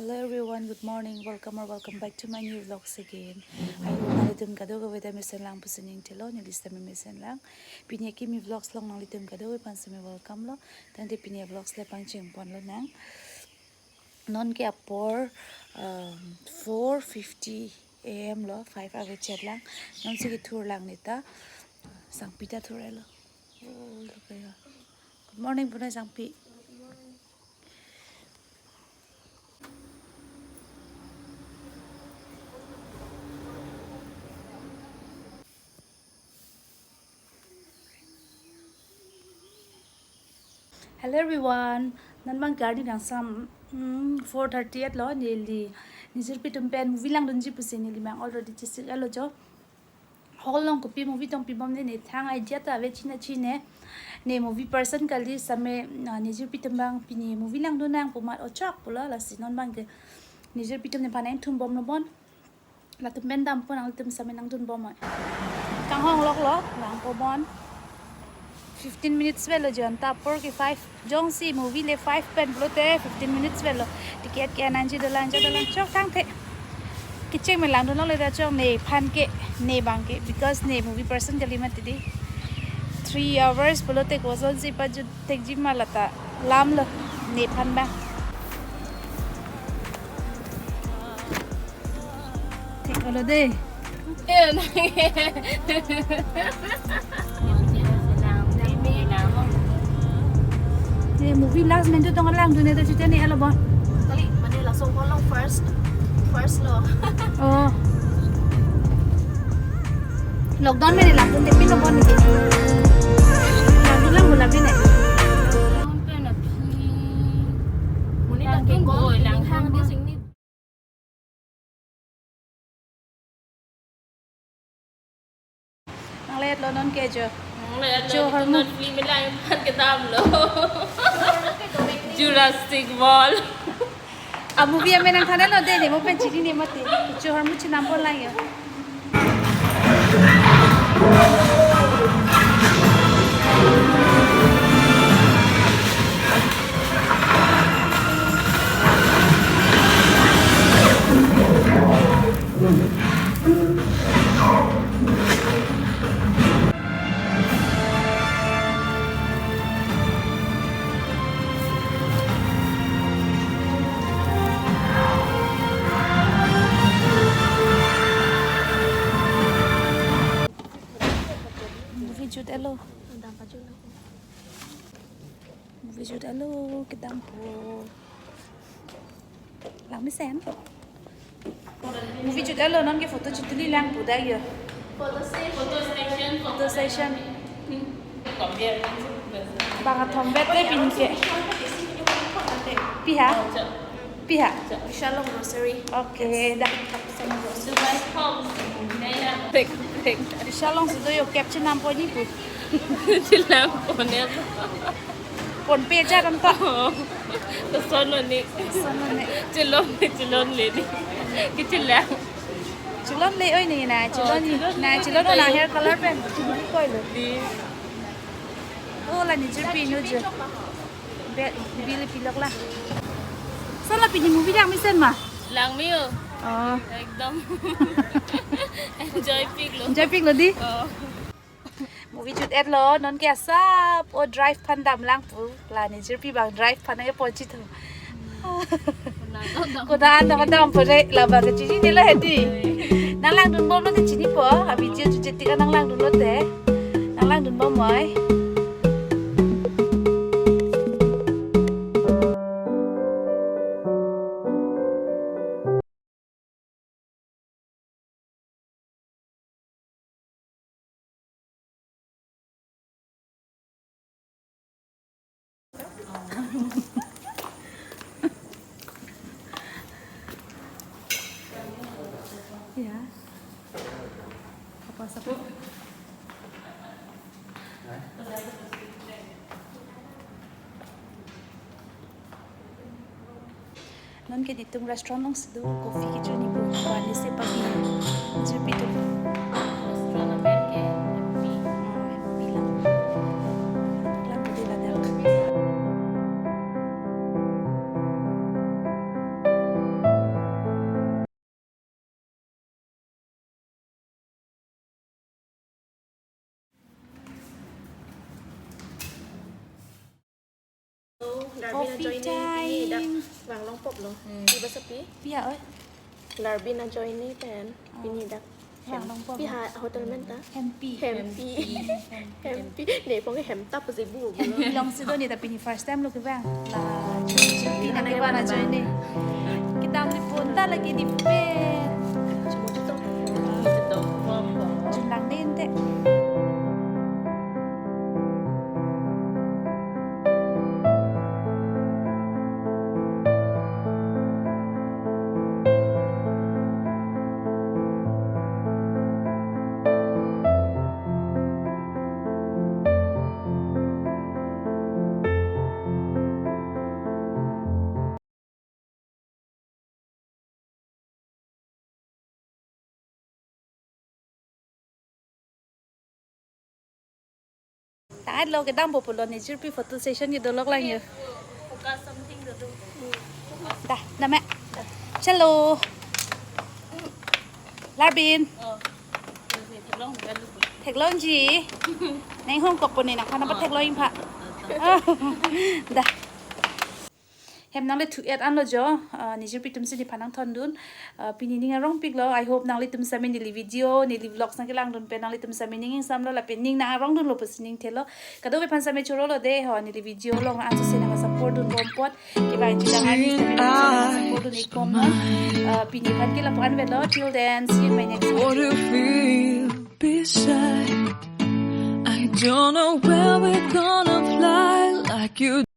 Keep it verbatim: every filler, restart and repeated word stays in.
Hello everyone, good morning. Welcome or welcome back to my new vlogs again. I hope nanglitum kadokave ta mesen lang pusi ning thelo, neli sitame mesen lang. Pini Kimi Vlogs along nanglitum kadokave aphan sitame welcome lo. Tangte pini vlogs le pangcheng ponlonang. Non ke apor, um, four fifty a m lo, five ave chetlang. Non si kethur lang neta. Sangpi ta thur-elo. Oh, lo kaya. Good morning, punai Sangpi. Hello everyone. Non abang ke arni kangsam, hmm, four thirty-eight lo, neli nejirpi atum pen movie langdunji pusi neli abang already chesik-elo jo. Hall along kopi movie tong pibom de ne thang idea ta ave, china chine. Ne movie person kali sitame, ah, nejirpi atum abang pini movie langdunnang pu amat ochok pulo, lasi non abang ke nejirpi atum nephan nangthumbomlo bon. Latum pen dampo, nanglitum sitame nangdunbom oi. Kanghon lok lo, langpo bon. Fifteen minutes avelo, jon ta apor ke five. Jongsi movie le five pen pulote fifteen minutes avelo. Ticket ke ananji dolang, jo dolang chok tangte. Kecheng me langdunlongle ta chok, nephan ke, ne abang ke, because ne movie person kali mati di. Three hours pulote kosonsi pajut thekji ma, lata lamlo nephan abang. Thek-olo de. Ne movie last pen tu tong langdun ne ta chute ne alo bon. Kali, mane laso hall along first, first lo. Oh. Lockdown mene langdun de pilo bon ne. Langdun lang gula pine. Muni tak kenggo lang hang di sing ni. Nanglet lo non ke jo. Nanglet lo, jo, itu hormu. Non film lang phan kedam lo. Jurassic World. A movie amen nangthan-elo de, ne mo pen chini ne mati. Kecho ahormu chenam pon lang yo. Movie chot-elo. Movie chot-elo, kedampo. Langmesen. Movie chot-elo, non ke photo chotuli lang pu dak yo. Photo session. Photo session. Photo session. Bang athom vet le pin ke. Pi ha? Pi ha? Vishal along grocery. Okay, dah. Vishal along si do yo, kep chenam ponji pu. Chenam pon ya. Ponpe ja ram to. Oh. To son lo ne. Son lo ne. Chelon ne, chelon le ne. Ke chelang. Chelon le oi ne na, chelon ne. Oh, chelon na, ne. Chelon na hair color pen. Koi lo. Di. Oh, la nejirpi nu je. Be, bill pilok la. Sala pini movie langmesen ma? Langme yo. Oh. Ekdom. Enjoy piklo. Enjoy piklo di? Oh. Movie chot-etlo, non ke asap o drive aphan damlang pu. La nejirpi abang drive aphan ke ponji tho. Kodan do dam pore, la ba ke chinine lo hedi. Nanglangdunbomlo te chinipo, a video chot-et tik nanglangdunlo te. Nanglangdunbom oi. Ya. Apa sapu? Non ke netum restaurant along si do coffee kecho ne pu, ba ne si pagi. Jepi tu. Restaurant amen ke Happy. Hmm, Happy lang. Lang tu di ladak. Larbin ajoine pini dak vanglong pop lo. Hmm. Di basa pi? Pia, oi. Larbin ajoine pen pini dak vanglong pop. Pi ha hotel men ta? Hempi. Hempi. Hempi. Hempi. Ne pong hemtap si bu. Hempi along si do ne ta pini first time lo kevang. La, Chirpi nang kevan ajoine. Kedamri pon ta lake di pen. Chunlang den te. Tanglo kedampo pulo ne Chirpi photo session kedo lok lang yo. Focus something to do. Dah, name. Chalo. Larbin. Oh. Theklong, theklong. Theklongji. Neng hong kok puni nang khana pa theklong ingpha. Dah. Hem nangle thu-et anlo jo, ah, ne Chirpi atum si nephan nangthondun. Ah, pini ning arongpiklo. I hope nanglitum sitame neli video, neli vlogs nangkelangdun pen nanglitum sitame ning ingsamlo lapen ning nang arongdunlo pusi ning thelo. Kadokave aphan sitame chorolo de ho, neli video along nang-anso si nang support dunbom apot. Kevangji dang arni sitame nang support dun-ik bom non. Ah, pini aphan ke lapu-an velo. Till then, see you in my next video. What do you feel beside? I don't know where we're gonna fly like you